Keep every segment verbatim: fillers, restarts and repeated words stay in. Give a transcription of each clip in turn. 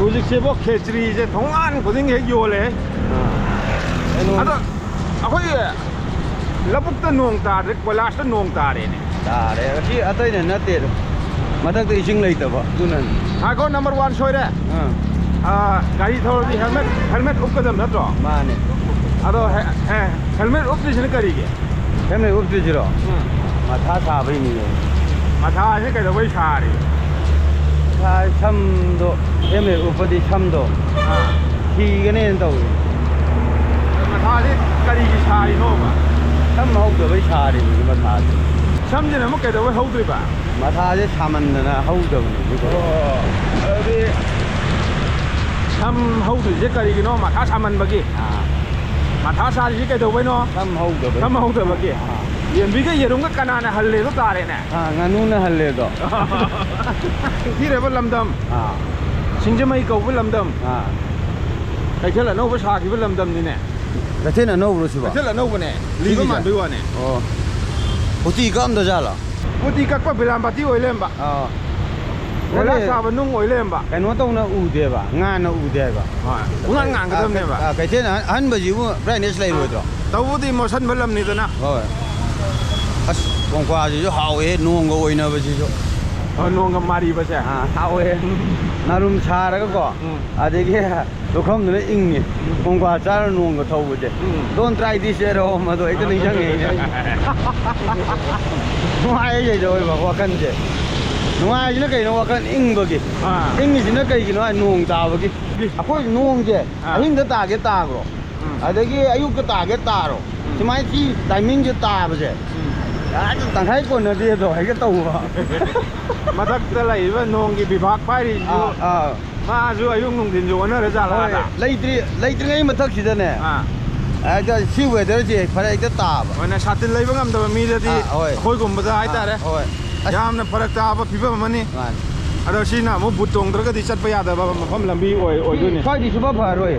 ꯍꯧꯖꯤꯛꯁꯤꯕꯣ ꯈꯦꯆ꯭ꯔꯤꯁꯦ ꯊꯣꯡꯒꯥꯟ ꯈꯨꯗꯤꯡꯒꯤ ꯍꯦꯛ ꯌꯣꯜꯂꯦ꯫ ꯑꯥ꯫ ꯀꯩꯅꯣ ꯑꯗꯣ ꯑꯩꯈꯣꯏꯒꯤ ꯂꯧꯕꯨꯛꯇ ꯅꯣꯡ ꯇꯥꯗ꯭ꯔꯦ, ꯀꯣꯏꯂꯥꯁꯇ ꯅꯣꯡ ꯇꯥꯔꯦꯅꯦ꯫ ꯇꯥꯔꯦ꯫ ꯑꯁꯤ ꯑꯇꯩꯅ ꯅꯠꯇꯦꯗ꯫ ꯃꯊꯛꯇ ꯏꯁꯤꯡ ꯂꯩꯇꯕ, ꯑꯗꯨꯅꯅꯤ꯫ ꯉꯥꯏꯈꯣ, ꯅꯝꯕꯔ ꯋꯥꯟ ꯁꯣꯏꯔꯦ꯫ ꯑꯥ꯫ ꯑꯥ, ꯒꯥꯔꯤ ꯊꯧꯔꯗꯤ ꯍꯦꯜꯃꯦꯠ, ꯍꯦꯜꯃꯦꯠ ꯎꯞꯀꯗꯕ ꯅꯠꯇ꯭ꯔꯣ? ꯃꯥꯅꯦ꯫ ꯑꯗꯣ ꯍꯦ-, ꯑꯦ, ꯍꯦꯜꯃꯦꯠ ꯎꯞꯇ꯭ꯔꯤꯁꯤꯅ ꯀꯔꯤꯒꯤ? ꯍꯦꯜꯃꯦꯠ ꯎꯞꯇ꯭ꯔꯤꯁꯤꯔꯣ? ꯎꯝ꯫ ꯃꯊꯥ ꯁꯥꯕꯩꯅꯤꯅꯦ꯫ ꯃꯊꯥꯁꯦ ꯀꯩꯗꯧꯕꯩ ꯁꯥꯔꯤ? ꯃꯊꯥ, ꯁꯝꯗꯣ ꯍꯦꯜꯃꯦꯠ ꯎꯞꯄꯗꯤ ꯁꯝꯗꯣ ꯑꯥ꯫ ꯊꯤꯒꯅꯦꯅ ꯇꯧꯔꯤ꯫ ꯃꯊꯥꯁꯦ ꯀꯔꯤꯒꯤ ꯁꯥꯔꯤꯅꯣꯕ? ꯁꯝ ꯍꯧꯗꯕꯩ ꯁꯥꯔꯤꯅꯤ ꯃꯊꯥꯁꯦ꯫ ꯁꯝꯁꯤꯅ ꯑꯃꯨꯛ ꯀꯩꯗꯧꯕꯩ ꯍꯧꯗ꯭ꯔꯤꯕ? ꯃꯊꯥꯁꯦ ꯁꯥꯃꯟꯗꯅ ꯍꯧꯗꯕꯅꯤ꯫ ꯑꯣ, ꯑꯗꯨꯗꯤ ꯁꯝ ꯍꯧꯗ꯭ꯔꯤꯁꯦ ꯀꯔꯤꯒꯤꯅꯣ? ꯃꯊꯥ ꯁꯥꯃꯟꯕꯒꯤ? ꯑꯥ꯫ ꯃꯊꯥ ꯁꯥꯔꯤꯁꯤ ꯀꯩꯗꯧꯕꯩꯅꯣ? ꯁꯝ ꯍꯧꯗꯕꯩ꯫ ꯁꯝ ꯍꯧꯗꯕꯒꯤ? ꯑꯥ꯫ ꯌꯦꯟꯕꯤꯒ ꯌꯦꯔꯨꯝꯒ ꯀꯅꯥꯅ ꯍꯜꯂꯦꯗꯣ ꯇꯥꯔꯦꯅꯦ꯫ ꯑꯥ, ꯉꯥꯅꯨꯅ ꯍꯜꯂꯦꯗꯣ꯫ ꯅꯤꯡꯊꯤꯔꯕ ꯂꯝꯗꯝ꯫ ꯑꯥ꯫ ꯁꯤꯡꯖꯃꯩ ꯀꯧꯕ ꯂꯝꯗꯝ꯫ ꯑꯥ꯫ ꯀꯩꯊꯦꯜ ꯑꯅꯧꯕ ꯁꯥꯈꯤꯕ ꯂꯝꯗꯝꯅꯤꯅꯦ꯫ ꯀꯩꯊꯦꯜ ꯑꯅꯧꯕꯔꯣ ꯁꯤꯕꯣ? ꯀꯩꯊꯦꯜ ꯑꯅꯧꯕꯅꯦ꯫ ꯂꯤꯕ ꯁꯤꯒꯤꯁꯦ? ꯃꯥꯟꯕꯩ ꯋꯥꯅꯦ꯫ ꯑꯣ꯫ ꯀꯨꯇꯤ ꯀꯛꯑꯝꯗ ꯖꯥꯠꯂꯣ? ꯀꯨꯇꯤ ꯀꯛꯄ ꯕꯤꯂꯥꯝꯕꯥꯇꯤ ꯑꯣꯏ ꯂꯩꯔꯝꯕ꯫ ꯑꯥ꯫ ꯀꯣꯏꯂꯥ ꯅꯠꯇꯦ꯫ ꯁꯥꯕ ꯅꯨꯡ ꯑꯣꯏ ꯂꯩꯔꯝꯕ꯫ ꯀꯩꯅꯣ ꯇꯧꯅ ꯎꯗꯦꯕ, ꯉꯥꯟꯅ ꯎꯗꯦꯕ꯫ ꯍꯣꯏ꯫ ꯄꯨꯡꯉꯥꯟ ꯉꯥꯟꯒꯗꯕꯅꯦꯕ꯫ ꯑꯥ, ꯀꯩꯊꯦꯜ ꯑꯍꯟ-, ꯑꯍꯟꯕꯁꯤꯕꯨ brightness ꯂꯩꯔꯣꯏꯗ꯭ꯔꯣ? ꯇꯧꯕꯨꯗꯤ ꯃꯣꯠꯁꯟꯕ ꯂꯝꯅꯤꯗꯅ꯫ ꯍꯣꯏ꯫ ꯑꯁ, ꯀꯣꯡꯀ꯭ꯋꯥꯁꯤꯁꯨ ꯍꯥꯎꯋꯦ, ꯅꯣꯡꯒ ꯑꯣꯏꯅꯕꯁꯤꯁꯨ꯫ ꯑ, ꯅꯣꯡꯒ ꯃꯥꯔꯤꯕꯁꯦ꯫ ꯑꯥ, ꯍꯥꯎꯋꯦ꯫ ꯅꯥꯔꯨꯝ ꯁꯥꯔꯒꯀꯣ, ꯎꯝ꯫ ꯑꯗꯒꯤ ꯄꯨꯈꯝꯗꯨꯅ ꯏꯪꯉꯤ꯫ ꯎꯝ꯫ ꯀꯣꯡꯀ꯭ꯋꯥ ꯆꯥꯔ ꯅꯣꯡꯒ ꯊꯧꯕꯁꯦ꯫ ꯎꯝ꯫ Don't try this at home ꯑꯗꯣ ꯍꯦꯛꯇ ꯅꯤꯡꯁꯤꯡꯉꯛꯏꯅꯦ꯫ ꯅꯨꯡꯉꯥꯏ ꯍꯥꯏꯁꯦ ꯑꯣꯏꯕ ꯋꯥꯈꯜꯁꯦ꯫ ꯅꯨꯡꯉꯥꯏꯁꯤꯅ ꯀꯩꯅꯣ? ꯋꯥꯈꯜ ꯏꯪꯕꯒꯤ꯫ ꯑꯥ꯫ ꯏꯪꯉꯤꯁꯤꯅ ꯀꯩꯒꯤꯅꯣ ꯍꯥꯏ, ꯅꯣꯡ ꯇꯥꯕꯒꯤ꯫ ꯑꯩꯈꯣꯏ ꯅꯣꯡꯁꯦ ꯑꯥ꯫ ꯑꯍꯤꯡꯗ ꯇꯥꯒꯦ ꯇꯥꯈ꯭ꯔꯣ꯫ ꯎꯝ꯫ ꯑꯗꯒꯤ ꯑꯌꯨꯛꯇ ꯇꯥꯒꯦ ꯇꯥꯔꯣ꯫ ꯎꯝ꯫ ꯁꯨꯃꯥꯏꯅ ꯁꯤ timingꯁꯦ ꯇꯥꯕꯁꯦ꯫ ꯎꯝ꯫ ꯑꯗꯨ ꯇꯪꯈꯥꯏ ꯀꯣꯟꯅꯗꯦ ꯑꯗꯣ ꯍꯦꯛꯇ ꯇꯧꯕ꯫ ꯃꯊꯛꯇ ꯂꯩꯔꯤꯕ ꯅꯣꯡꯒꯤ ꯕꯤꯚꯥꯒ ꯄꯥꯏꯔꯤꯁꯤꯁꯨ ꯑꯥ, ꯑꯥ꯫ ꯃꯥꯁꯨ ꯑꯌꯨꯛ ꯅꯨꯡꯊꯤꯟꯁꯨ ꯑꯣꯟꯅꯔ ꯖꯥꯠꯂꯥ ꯍꯣꯏ, ꯑꯥꯗ? ꯂꯩꯇ꯭ꯔꯤ-, ꯂꯩꯇ꯭ꯔꯤꯉꯩ ꯃꯊꯛꯁꯤꯗꯅꯦ꯫ ꯑꯥ꯫ ꯍꯦꯛꯇ ꯁꯤ weatherꯁꯦ ꯐꯔꯛ ꯍꯦꯛꯇ ꯇꯥꯕ꯫ ꯍꯣꯏꯅꯦ, ꯁꯥꯇꯤꯟ ꯂꯩꯕ ꯉꯝꯗꯕ ꯃꯤꯗꯗꯤ ꯑꯥ, ꯍꯣꯏ꯫ ꯑꯩꯈꯣꯏꯒꯨꯝꯕꯗ ꯑꯥ, ꯍꯥꯏꯇꯥꯔꯦ꯫ ꯍꯣꯏ꯫ ꯑꯁ꯫ ꯌꯥꯝꯅ ꯐꯔꯛ ꯇꯥꯕ ꯐꯤꯕꯝ ꯑꯃꯅꯤ꯫ ꯃꯥꯅꯤ꯫ ꯑꯗꯣ ꯁꯤꯅ ꯑꯃꯨꯛ boot ꯇꯣꯡꯗ꯭ꯔꯒꯗꯤ ꯆꯠꯄ ꯌꯥꯗꯕ ꯃꯐꯝ ꯂꯝꯕꯤ ꯑꯣꯏ-, ꯑꯣꯏꯗꯣꯏꯅꯤ꯫ ꯁ꯭ꯋꯥꯏꯗꯤ ꯁꯨꯡꯐ ꯐꯔꯣꯏ꯫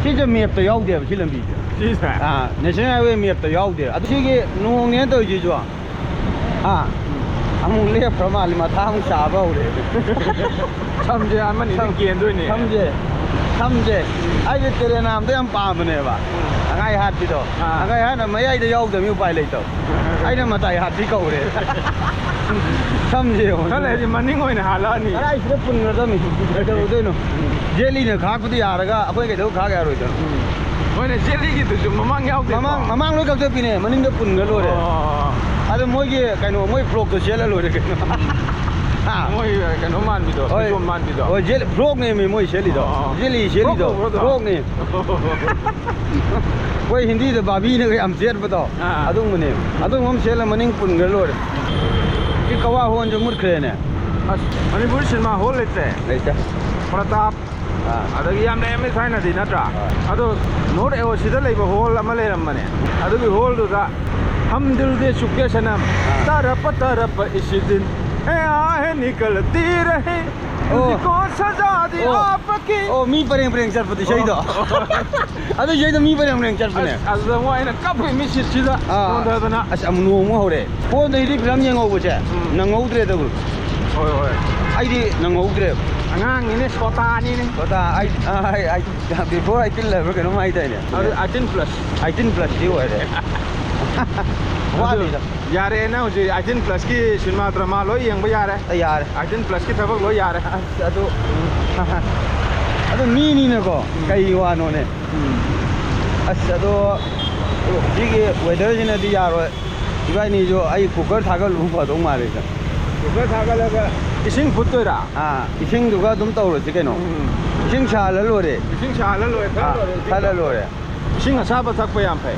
ꯁꯤꯁꯦ mapꯇ ꯌꯥꯎꯗꯦꯕ ꯁꯤ ꯂꯝꯕꯤꯁꯦ꯫ ꯁꯤꯁꯦ? ꯑꯥ, National Highway mapꯇ ꯌꯥꯎꯗꯦ꯫ ꯑꯗꯨ ꯁꯤꯒꯤ ꯅꯣꯡꯅꯦꯅ ꯇꯧꯔꯤꯁꯤꯁꯨ꯫ ꯑꯥ꯫ ꯑꯃꯨꯛ ꯂꯦꯞꯈ꯭ꯔ ꯃꯥꯜꯂꯦ, ꯃꯊꯥ ꯑꯃꯨꯛ ꯁꯥꯕ ꯍꯧꯔꯦ꯫ ꯁꯝꯁꯦ ꯑꯃꯅꯤꯗꯤ ꯁꯝ-, ꯀꯦꯟꯗꯣꯏꯅꯦ꯫ ꯁꯝꯁꯦ, ꯁꯝꯁꯦ, ꯑꯩꯁꯦ ꯇꯦꯂꯦꯅꯥꯝꯗ ꯌꯥꯝ ꯄꯥꯝꯕꯅꯦꯕ, ꯑꯉꯥꯏ ꯍꯥꯠꯄꯤꯗꯣ꯫ ꯑꯥ꯫ ꯑꯉꯥꯏ ꯍꯥꯠꯅ ꯃꯌꯥꯏꯗ ꯌꯥꯎꯗꯕꯅꯤ, ꯎꯄꯥꯏ ꯂꯩꯇꯕ꯫ ꯑꯩꯅ ꯃꯇꯥꯏ ꯍꯥꯠꯄꯤ ꯀꯧꯔꯦ꯫ ꯁꯝꯁꯦ ꯌꯦꯡꯉꯣ꯫ ꯈꯔ ꯂꯩꯔꯗꯤ ꯃꯅꯤꯡ ꯑꯣꯏꯅ ꯍꯥꯜꯂꯛꯑꯅꯤ꯫ ꯀꯗꯥꯏꯁꯤꯗ ꯄꯨꯟꯈ꯭ꯔꯗꯕꯅꯤ? ꯀꯩꯗꯧꯗꯣꯏꯅꯣ? ꯖꯦꯠꯂꯤꯅ ꯈꯥꯛꯄꯗꯤ ꯌꯥꯔꯒ ꯑꯩꯈꯣꯏ ꯀꯩꯗꯧ ꯈꯥꯛ ꯌꯥꯔꯣꯏꯗꯣꯏꯅꯣ? ꯎꯝ꯫ ꯍꯣꯏꯅꯦ, ꯖꯦꯠꯂꯤꯒꯤꯗꯨꯁꯨ ꯃꯃꯥꯡ ꯌꯥꯎꯗꯦꯀꯣ? ꯃꯃꯥꯡ, ꯃꯃꯥꯡ ꯂꯣꯏ ꯀꯛꯊꯠꯄꯤꯅꯦ, ꯃꯅꯤꯡꯗ ꯄꯨꯟꯈ꯭ꯔ ꯂꯣꯏꯔꯦ꯫ ꯑꯣ꯫ ꯑꯗꯣ ꯃꯣꯏꯒꯤ ꯀꯩꯅꯣ, ꯃꯣꯏ ꯐ꯭ꯔꯣꯛꯇꯣ ꯁꯦꯠꯂ ꯂꯣꯏꯔꯦ ꯀꯩꯅꯣ꯫ ꯍꯥ? ꯃꯣꯏ ꯀꯩꯅꯣ ꯃꯥꯟꯕꯤꯗꯣ, ꯍꯣꯏ꯫ ꯐꯩꯖꯣꯝ ꯃꯥꯟꯕꯤꯗꯣ꯫ ꯍꯣꯏ, ꯖꯦꯠ-, ꯐ꯭ꯔꯣꯛꯅꯦꯃꯤ ꯃꯣꯏ ꯁꯦꯠꯂꯤꯗꯣ꯫ ꯑꯣ꯫ ꯖꯦꯠꯂꯤ ꯁꯦꯠꯂꯤꯗꯣ꯫ ꯐ꯭ꯔꯣꯛ ꯀꯧꯕ꯭ꯔꯣ ꯑꯗꯣ? ꯐ꯭ꯔꯣꯛꯅꯦ꯫ ꯑꯩꯈꯣꯏ ꯍꯤꯟꯗꯤꯗ ꯕꯥꯕꯤꯅꯒ ꯌꯥꯝ ꯁꯦꯠꯄꯗꯣ, ꯑꯥ꯫ ꯑꯗꯨꯒꯨꯝꯕꯅꯦ꯫ ꯑꯗꯨꯒꯨꯝꯕ ꯑꯃ ꯁꯦꯠꯂ ꯃꯅꯤꯡ ꯄꯨꯟꯈ꯭ꯔ ꯂꯣꯏꯔꯦ꯫ ꯁꯤ ꯀꯋꯥ ꯍꯣꯟꯁꯨ ꯃꯨꯠꯈ꯭ꯔꯦꯅꯦ꯫ ꯑꯁ, ꯃꯅꯤꯄꯨꯔꯤ ꯁꯤꯅꯦꯃꯥ ꯍꯣꯜ ꯂꯩꯇ꯭ꯔꯦ꯫ ꯂꯩꯇꯦ꯫ ꯄ꯭ꯔꯇꯥꯞ, ꯑꯥ꯫ ꯑꯗꯒꯤ ꯌꯥꯝ ꯂꯩꯔꯝꯃꯦ ꯊꯥꯏꯅꯗꯤ, ꯅꯠꯇ꯭ꯔꯥ? ꯍꯣꯏ꯫ ꯑꯗꯣ ꯅꯣꯔꯠ ꯑꯦ ꯑꯣ ꯁꯤꯗ ꯂꯩꯕ ꯍꯣꯜ ꯑꯃ ꯂꯩꯔꯝꯕꯅꯦ꯫ ꯑꯗꯨꯒꯤ ꯍꯣꯜꯗꯨꯗ "ꯍꯝ ꯗꯤꯜ ꯗꯦ ꯆꯨꯀꯦ ꯁꯅꯝ, ꯑꯥ꯫ ꯇꯔꯞ ꯇꯔꯞ ꯏꯁꯤ ꯗꯤꯟ, ꯑꯦ ꯑꯥ ꯍꯦ ꯅꯤꯀꯜ ꯇꯤ ꯔꯍꯦ, ꯑꯣ꯫ ꯇꯨꯖꯤꯀꯣ ꯁꯖꯥ ꯗꯤ ꯑꯣ꯫ ꯑꯥꯞ ꯀꯤ"꯫ ꯑꯣ, ꯃꯤ ꯄꯔꯦꯡ ꯄꯔꯦꯡ ꯆꯠꯄꯗꯣ ꯏꯁꯩꯗꯣ꯫ ꯑꯣ꯫ ꯑꯗꯨ ꯏꯁꯩꯗꯣ ꯃꯤ ꯄꯔꯦꯡ ꯄꯔꯦꯡ ꯆꯠꯄꯅꯦ꯫ ꯑꯁ, ꯑꯗꯨꯗ ꯑꯃꯨꯛ ꯑꯩꯅ ꯀꯞꯄꯤ ꯃꯤꯠꯁꯤꯠꯁꯤꯗ ꯑꯥ꯫ ꯅꯣꯟꯊꯗꯅ꯫ ꯑꯁ, ꯑꯃꯨꯛ ꯅꯣꯡꯃꯨꯛ ꯍꯧꯔꯦ꯫ ꯐꯣꯟꯗ ꯍꯤꯟꯗꯤ ꯐꯤꯂꯝ ꯌꯦꯡꯍꯧꯕꯁꯦ ꯎꯝ꯫ ꯅꯪꯍꯧꯗ꯭ꯔꯦꯗ꯫ ꯍꯣꯏ, ꯍꯣꯏ꯫ ꯑꯩꯗꯤ ꯅꯪꯍꯧꯗ꯭ꯔꯦꯕ꯫ ꯑꯉꯥꯡꯅꯤꯅꯦ, ꯁꯣꯇꯥꯅꯤꯅꯦ꯫ ꯁꯣꯇꯥ, ꯑꯩ, ꯑ, ꯑꯩ, ꯑꯩ, before eighteen ꯂꯩꯕ꯭ꯔꯥ ꯀꯩꯅꯣꯝ ꯍꯥꯏꯗꯥꯏꯅꯦ? ꯑꯗꯨ eighteen plus꯫ Eighteen plusꯇꯤ ꯑꯣꯏꯔꯦ꯫ ꯑꯗꯨ ꯋꯥꯠꯂꯤꯗ꯫ ꯌꯥꯔꯦ, ꯅꯪ ꯍꯧꯖꯤꯛ eighteen plusꯀꯤ ꯁꯤꯅꯦꯃꯥ ꯗ꯭ꯔꯃꯥ ꯂꯣꯏ ꯌꯦꯡꯕ ꯌꯥꯔꯦ꯫ ꯑ, ꯌꯥꯔꯦ꯫ Eighteen plusꯀꯤ ꯊꯕꯛ ꯂꯣꯏ ꯌꯥꯔꯦ꯫ ꯑꯁ, ꯑꯗꯨ, ꯑꯗꯨ ꯃꯤꯅꯤꯅꯀꯣ, ꯎꯝ꯫ ꯀꯩ ꯋꯥꯅꯣꯅꯦ? ꯎꯝ꯫ ꯑꯁ, ꯑꯗꯣ ꯁꯤꯒꯤ weatherꯁꯤꯅꯗꯤ ꯌꯥꯔꯣꯏ꯫ ꯏꯕꯥꯅꯤꯁꯨ ꯑꯩ cooker ꯊꯥꯒꯠꯂꯨꯕ ꯐꯗꯧ ꯃꯥꯜꯂꯦꯗ꯫ Cooker ꯊꯥꯒꯠꯂꯒ ꯏꯁꯤꯡ ꯐꯨꯠꯇꯣꯏꯔꯥ? ꯑꯥ, ꯏꯁꯤꯡꯗꯨꯒ ꯑꯗꯨꯝ ꯇꯧꯔꯁꯤ ꯀꯩꯅꯣ꯫ ꯎꯝ꯫ ꯏꯁꯤꯡ ꯁꯥꯍꯜꯂ ꯂꯣꯏꯔꯦ꯫ ꯏꯁꯤꯡ ꯁꯥꯍꯜꯂ ꯂꯣꯏꯔꯦ, ꯊꯛꯑ ꯑꯥ, ꯂꯣꯏꯔꯦ ꯏꯁꯤꯡ꯫ ꯊꯛꯑ ꯂꯣꯏꯔꯦ꯫ ꯏꯁꯤꯡ ꯑꯁꯥꯕ ꯊꯛꯄ ꯌꯥꯝ ꯐꯩ꯫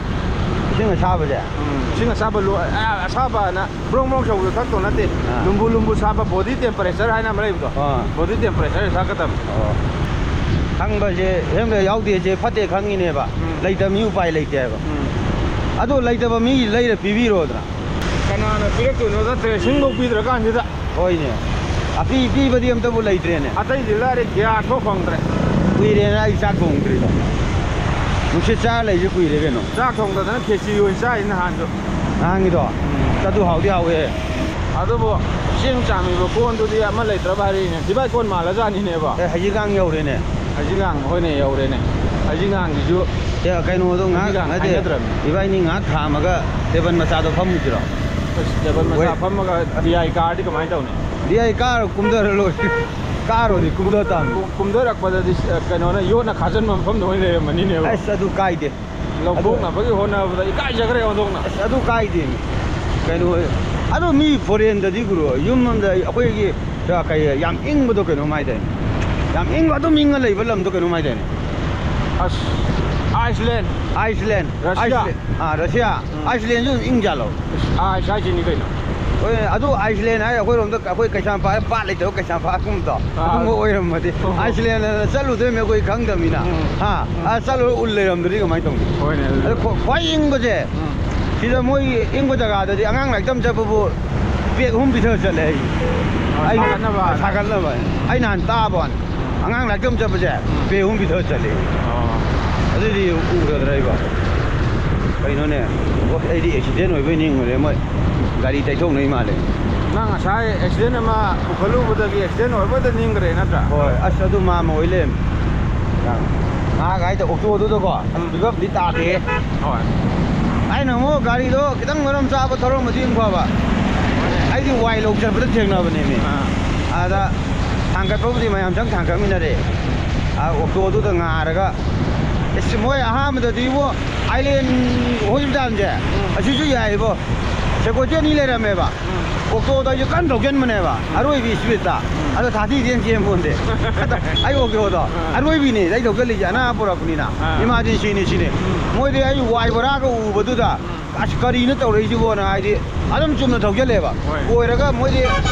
ꯏꯁꯤꯡ ꯑꯁꯥꯕꯁꯦ? ꯎꯝ, ꯏꯁꯤꯡ ꯑꯁꯥꯕ ꯂꯣ-, ꯑ, ꯑꯁꯥꯕꯅ ꯕ꯭ꯔꯣꯡ ꯕ꯭ꯔꯣꯡ ꯁꯧꯕꯗꯣ ꯊꯛꯇꯧ ꯅꯠꯇꯦ꯫ ꯑꯥ꯫ ꯂꯨꯝꯕꯨ ꯂꯨꯝꯕꯨ ꯁꯥꯕ body temperature ꯍꯥꯏꯅ ꯑꯃ ꯂꯩꯕꯗꯣ꯫ ꯑꯥ꯫ Body temperatureꯗ ꯊꯛꯀꯗꯕꯅꯤ꯫ ꯑꯣ꯫ ꯈꯪꯕꯁꯦ, ꯍꯦꯜꯃꯦꯠ ꯌꯥꯎꯗꯦꯁꯦ ꯐꯠꯇꯦ ꯈꯪꯉꯤꯅꯦꯕ꯫ ꯎꯝ꯫ ꯂꯩꯇꯕ ꯃꯤ ꯎꯄꯥꯏ ꯂꯩꯇꯦ ꯍꯥꯏꯕ꯫ ꯎꯝ꯫ ꯑꯗꯣ ꯂꯩꯇꯕ ꯃꯤ ꯂꯩꯔ ꯄꯤꯕꯤꯔꯣꯗꯅ꯫ ꯀꯅꯥꯅ ꯄꯤꯔꯛꯇꯣꯏꯅꯣꯗ, ꯇ꯭ꯔꯦꯁꯤꯡꯐꯧ ꯄꯤꯗ꯭ꯔꯀꯥꯟꯁꯤꯗ꯫ ꯍꯣꯏꯅꯦ꯫ ꯑꯄꯤ-, ꯄꯤꯕꯗꯤ ꯑꯝꯇꯕꯨ ꯂꯩꯇ꯭ꯔꯦꯅꯦ꯫ ꯑꯇꯩꯗꯤ ꯂꯥꯏꯔꯦ, gas ꯐꯥꯎ ꯐꯪꯗ꯭ꯔꯦ꯫ ꯀꯨꯏꯔꯦꯅ ꯑꯩ ꯆꯥꯛ ꯊꯣꯡꯗ꯭ꯔꯤꯗꯣ꯫ ꯅꯨꯡꯁꯤꯠ ꯆꯥꯔ ꯂꯩꯁꯦ ꯀꯨꯏꯔꯦ ꯀꯩꯅꯣ꯫ ꯆꯥꯛ ꯊꯣꯡꯗꯗꯅ ꯈꯦꯆꯤ ꯑꯣꯏꯅ ꯆꯥꯏ ꯅꯍꯥꯟꯁꯨ꯫ ꯅꯍꯥꯟꯒꯤꯗꯣ? ꯎꯝ꯫ ꯑꯗꯨ ꯍꯥꯎꯗꯤ ꯍꯥꯎꯋꯦ꯫ ꯑꯗꯨꯕꯨ ꯆꯦꯡ ꯆꯥꯝꯃꯤꯕ ꯀꯣꯟꯗꯨꯗꯤ ꯑꯃ ꯂꯩꯇ꯭ꯔꯕ ꯍꯥꯏꯔꯛꯏꯅꯦ꯫ ꯗꯤꯕꯥꯏ ꯀꯣꯟ ꯃꯥꯜꯂꯖꯥꯠꯅꯤꯅꯦꯕ꯫ ꯑꯦ, ꯍꯩꯖꯤꯡꯒꯥꯡ ꯌꯧꯔꯦꯅꯦ꯫ ꯍꯩꯖꯤꯡꯒꯥꯡ, ꯍꯣꯏꯅꯦ, ꯌꯧꯔꯦꯅꯦ꯫ ꯍꯩꯖꯤꯡꯒꯥꯡꯁꯤꯁꯨ ꯑꯦ, ꯀꯩꯅꯣꯗꯣ ꯉꯥꯏꯍꯥꯛ ꯍꯩꯖꯤꯡꯒꯥꯡ ꯅꯠꯇꯦ, ꯍꯥꯏꯅꯗ꯭ꯔꯕꯅꯤ꯫ ꯏꯕꯥꯏꯅꯤ ꯉꯥꯏꯍꯥꯛ ꯈꯥꯝꯃꯒ ꯇꯦꯕꯜ ꯃꯆꯥꯗꯣ ꯐꯝꯃꯨꯁꯤꯔꯣ? ꯑꯁ, ꯇꯦꯕꯜ ꯃꯆꯥ ꯍꯣꯏ꯫ ꯐꯝꯃꯒ ꯗꯤ ꯑꯥꯏ ꯀꯥꯔꯗꯤ ꯀꯃꯥꯏꯅ ꯇꯧꯅꯤ? ꯗꯤ ꯑꯥꯏ ꯀꯥꯔ ꯀꯨꯝꯊꯔ ꯂꯣꯏꯔꯦ꯫ ꯀꯥꯔꯨꯔꯗꯤ ꯀꯨꯝꯊ ꯇꯥꯕꯅꯤ꯫ ꯀꯨꯝ-, ꯀꯨꯝꯊꯔꯛꯄꯗꯗꯤ, ꯑ, ꯀꯩꯅꯣꯅ ꯌꯣꯠꯅ ꯈꯥꯖꯤꯟꯕ ꯃꯐꯝꯗ ꯑꯣꯏꯅ ꯂꯩꯔꯝꯃꯅꯤꯅꯦꯕ꯫ ꯑꯁ, ꯑꯗꯨ ꯀꯥꯏꯗꯦ꯫ ꯂꯧꯊꯣꯛꯅꯕꯒꯤ ꯍꯣꯠꯅꯕꯗ ꯏꯀꯥꯏꯖꯈ꯭ꯔꯦ ꯑꯣꯟꯊꯣꯛꯅ꯫ ꯑꯁ, ꯑꯗꯨ ꯀꯥꯏꯗꯦ꯫ ꯀꯩꯅꯣ, ꯑꯗꯨ ꯃꯤ ꯐꯣꯔꯦꯟꯗꯗꯤ ꯒꯨꯔꯨ, ꯌꯨꯝ ꯑꯃꯗ ꯑꯩꯈꯣꯏꯒꯤ, ꯑ, ꯀꯩ, ꯌꯥꯝ ꯏꯪꯕꯗꯣ ꯀꯩꯅꯣꯝ ꯍꯥꯏꯗꯥꯏꯅꯦ? ꯌꯥꯝ ꯏꯪꯕ, ꯑꯗꯨꯝ ꯏꯪꯉ ꯂꯩꯕ ꯂꯝꯗꯣ ꯀꯩꯅꯣꯝ ꯍꯥꯏꯗꯥꯏꯅꯦ? ꯑꯁ, ꯑꯥꯏꯁꯂꯦꯟ꯫ ꯑꯥꯏꯁꯂꯦꯟ꯫ ꯔꯁꯤꯌꯥ꯫ ꯑꯥꯏꯁꯂꯦꯟ꯫ ꯑꯥ, ꯔꯁꯤꯌꯥ꯫ ꯎꯝ꯫ ꯑꯥꯏꯁꯂꯦꯟꯁꯨ ꯑꯗꯨꯝ ꯏꯪ ꯖꯥꯠꯂꯣ? ꯑꯥꯏꯁ ꯍꯥꯏꯁꯤꯅꯤ ꯀꯩꯅꯣ꯫ ꯍꯣꯏ, ꯑꯗꯨ ꯑꯥꯏꯁꯂꯦꯟ ꯍꯥꯏ ꯑꯩꯈꯣꯏꯔꯣꯝꯗ, ꯑꯩꯈꯣꯏ ꯀꯩꯁꯥꯝꯄꯥꯠ, ꯄꯥꯠ ꯂꯩꯇꯕ ꯀꯩꯁꯥꯝꯄꯥꯠꯀꯨꯝꯕꯗꯣ, ꯑꯥ꯫ ꯑꯗꯨꯝꯕ ꯑꯣꯏꯔꯝꯃꯗꯤ꯫ ꯑꯣ꯫ ꯑꯥꯏꯁꯂꯦꯟ ꯑꯅ ꯆꯠꯂꯨꯗꯣꯏꯃꯤ ꯑꯩꯈꯣꯏ ꯈꯪꯗꯕꯅꯤꯅ꯫ ꯎꯝ꯫ ꯍꯥ? ꯎꯝ꯫ ꯑꯥ, ꯆꯠꯂꯨꯔ ꯎꯟ ꯂꯩꯔꯝꯗ꯭ꯔꯗꯤ ꯀꯃꯥꯏꯅ ꯇꯧꯅꯤ? ꯍꯣꯏꯅꯦ, ꯑꯗꯨꯁꯨ꯫ ꯑꯗꯣ ꯈ꯭ꯋꯥ-, ꯈ꯭ꯋꯥꯏ ꯏꯪꯕꯁꯦ, ꯎꯝ꯫ ꯁꯤꯗ ꯃꯣꯏꯒꯤ ꯏꯪꯕ ꯖꯒꯥꯗꯗꯤ ꯑꯉꯥꯡ ꯂꯥꯏꯔꯤꯛ ꯇꯝ ꯆꯠꯄꯕꯨ ꯄꯦꯛ ꯑꯍꯨꯝ ꯄꯤꯊꯔ ꯆꯠꯂꯦ ꯑꯩ꯫ ꯑꯣ, ꯑꯩ ꯁꯥꯒꯠꯅꯕ꯫ ꯁꯥꯒꯠꯅꯕ꯫ ꯑꯩ ꯅꯍꯥꯟ ꯇꯥꯕ ꯋꯥꯅꯤ꯫ ꯎꯝ꯫ ꯑꯉꯥꯡ ꯂꯥꯏꯔꯤꯛ ꯇꯝ ꯆꯠꯄꯁꯦ ꯎꯝ꯫ ꯄꯦꯛ ꯑꯍꯨꯝ ꯄꯤꯊꯔ ꯆꯠꯂꯦ꯫ ꯑꯣ꯫ ꯑꯗꯨꯗꯤ ꯎꯔꯗ꯭ꯔ ꯏꯕꯣ? ꯀꯩꯅꯣꯅꯦ? ꯑꯣ, ꯑꯩꯗꯤ ꯑꯦꯛꯁꯤꯗꯦꯟ ꯑꯣꯏꯕꯣꯏ ꯅꯤꯡꯉꯨꯔꯦ, ꯃꯣꯏ ꯒꯥꯔꯤ ꯇꯩꯊꯣꯛꯅꯩ ꯃꯥꯜꯂꯦ꯫ ꯅꯪ ꯉꯁꯥꯏ ꯑꯦꯛꯁꯤꯗꯦꯟ ꯑꯃ ꯄꯨꯈꯠꯂꯨꯕꯗꯒꯤ ꯑꯦꯛꯁꯤꯗꯦꯟ ꯑꯣꯏꯕꯗ ꯅꯤꯡꯈ꯭ꯔꯦ ꯅꯠꯇ꯭ꯔꯥ? ꯍꯣꯏ, ꯑꯁ, ꯑꯗꯨ ꯃꯥꯃ ꯑꯣꯏ ꯂꯩꯔꯝꯃꯦ꯫ ꯉꯥꯏꯍꯥꯛ ꯍꯥꯏꯗ ꯑꯣꯛꯇꯣꯗꯨꯗꯀꯣ, ꯑꯁ, ꯎꯝ꯫ ꯐꯤꯕꯝꯗꯤ ꯇꯥꯗꯦꯍꯦ꯫ ꯍꯣꯏ꯫ ꯑꯩꯅ ꯑꯃꯨꯛ ꯒꯥꯔꯤꯗꯣ ꯈꯤꯇꯪ ꯃꯔꯝ ꯆꯥꯕ ꯊꯧꯔꯝꯕꯗꯤ ꯑꯃꯨꯛ ꯐꯕ꯫ ꯍꯣꯏꯅꯦ꯫ ꯑꯩꯗꯤ ꯋꯥꯏ ꯂꯧ ꯆꯠꯄꯗ ꯊꯦꯡꯅꯕꯅꯦꯃꯤ꯫ ꯑꯥ꯫ ꯑꯗ ꯊꯥꯡꯒꯠꯄꯕꯨꯗꯤ ꯃꯌꯥꯝ ꯆꯪ ꯊꯥꯡꯒꯠꯃꯤꯟꯅꯔꯦ꯫ ꯑꯥ, ꯑꯣꯛꯇꯣꯗꯨꯗ ꯉꯥꯏꯔꯒ, ꯑꯁ, ꯃꯣꯏ ꯑꯍꯥꯟꯕꯗꯗꯤ ꯏꯕꯣ, ꯑꯥꯏꯂꯦꯟ ꯍꯣꯁꯄꯤꯇꯥꯜꯁꯦ, ꯎꯝ꯫ ꯑꯁꯤꯁꯨ ꯌꯥꯏꯕꯣ꯫ ꯁꯦꯀꯨꯔꯤꯇꯤ ꯑꯅꯤ ꯂꯩꯔꯝꯃꯦꯕ꯫ ꯎꯝ꯫ ꯑꯣꯛꯇꯣꯗꯣ ꯑꯩꯁꯨ ꯀꯟꯅ ꯊꯧꯖꯟꯕꯅꯦꯕ, ꯎꯝ꯫ ꯑꯔꯣꯏꯕꯤ ꯏꯁꯄꯤꯠꯇ꯫ ꯎꯝ꯫ ꯑꯗꯣ ꯊꯥꯔꯇꯤꯗꯤ ꯍꯦꯟ ꯆꯦꯟ ꯄꯣꯟꯇꯦ꯫ ꯑꯗꯣ ꯑꯩ ꯑꯣꯛꯇꯣꯗꯣ ꯎꯝ꯫ ꯑꯔꯣꯏꯕꯤꯅꯦ ꯑꯩ ꯊꯧꯖꯜꯂꯤꯁꯦ, ꯑꯅꯥ ꯄꯨꯔꯛꯄꯅꯤꯅ꯫ ꯑꯥ꯫ ꯏꯃꯥꯔꯖꯦꯟꯁꯤꯅꯤ ꯁꯤꯅꯤ꯫ ꯎꯝ꯫ ꯃꯣꯏꯗꯤ ꯑꯩ ꯋꯥꯏ ꯕꯣꯔꯥꯒ ꯎꯕꯗꯨꯗ, ꯎꯝ꯫ "ꯑꯁ, ꯀꯔꯤꯅꯣ ꯇꯧꯔꯛꯏꯁꯤꯕꯣꯅ?" ꯍꯥꯏꯗꯤ ꯑꯗꯨꯝ ꯆꯨꯝꯅ ꯊꯧꯖꯜꯂꯦꯕ꯫ ꯍꯣꯏ꯫ ꯑꯣꯏꯔꯒ ꯃꯣꯏꯗꯤ